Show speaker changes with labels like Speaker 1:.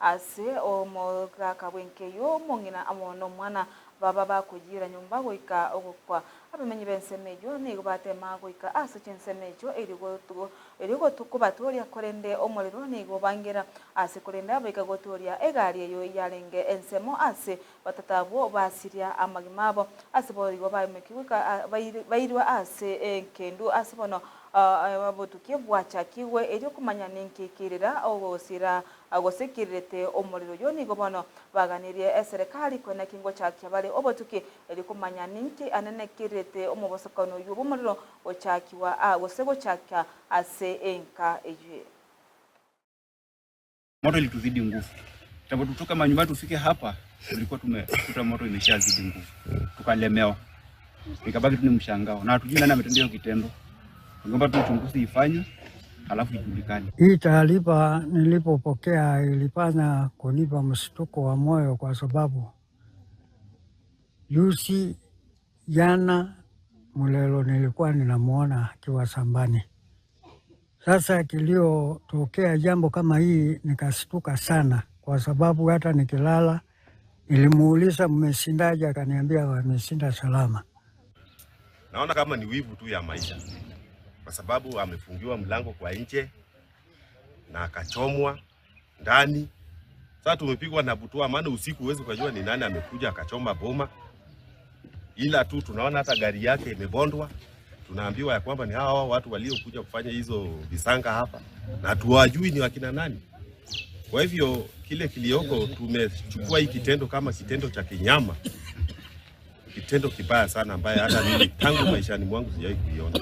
Speaker 1: Ase omogaka bw'enka eyio, omong'ina amo nomwana baba bakojira nyomba goika ogokwa. Abamenyi b'ensemo eyio nigo batema goika ase chinsemo echio erio kobatoria korende omorero nigo bangera ase korende baika gotoria egari eyo yarenge ensemo ase batato abwo basiria amagima abo. Ase boigo baimokiwa bairwa ase enkendu ase bono obotuki bwachakigwe erio komanya ninki kirira ogosira gose kirirete omorero oyo. Nigo bono baganirie eserekari koeneki ngochakia bare obotuki erio komanya ninki anene kirirete omobosokano oyo bw'omorero gochakiwa gose gochaka ase enka eyio.
Speaker 2: Moto ilituzidi nguvu. Kitambo tutoke manyumbani tufike hapa, tulikuwa tumekuta moto imeshazidi nguvu, tukalemewa, ikabaki tu ni mshangao na hatujui nani ametenda hiyo kitendo. Tungeomba tu uchunguzi ifanywe, halafu ijulikane.
Speaker 3: Hii taarifa nilipopokea ilifanya kunipa mshtuko wa moyo kwa sababu juzi jana Mulelo nilikuwa ninamuona akiwa shambani. Sasa kiliyotokea jambo kama hii nikashtuka sana, kwa sababu hata nikilala nilimuuliza mmeshindaje, akaniambia wameshinda salama.
Speaker 4: Naona kama ni wivu tu ya maisha, kwa sababu amefungiwa mlango kwa nje na akachomwa ndani. Sasa tumepigwa na butwaa, maana usiku huwezi kujua ni nani amekuja akachoma boma, ila tu tunaona hata gari yake imebondwa. Tunaambiwa ya kwamba ni hawa watu waliokuja kufanya hizo visanga hapa, na tuwajui ni wakina nani. Kwa hivyo kile kilioko, tumechukua hii kitendo kama kitendo cha kinyama, kitendo kibaya sana, ambaye hata mimi tangu maishani mwangu sijawahi kuiona.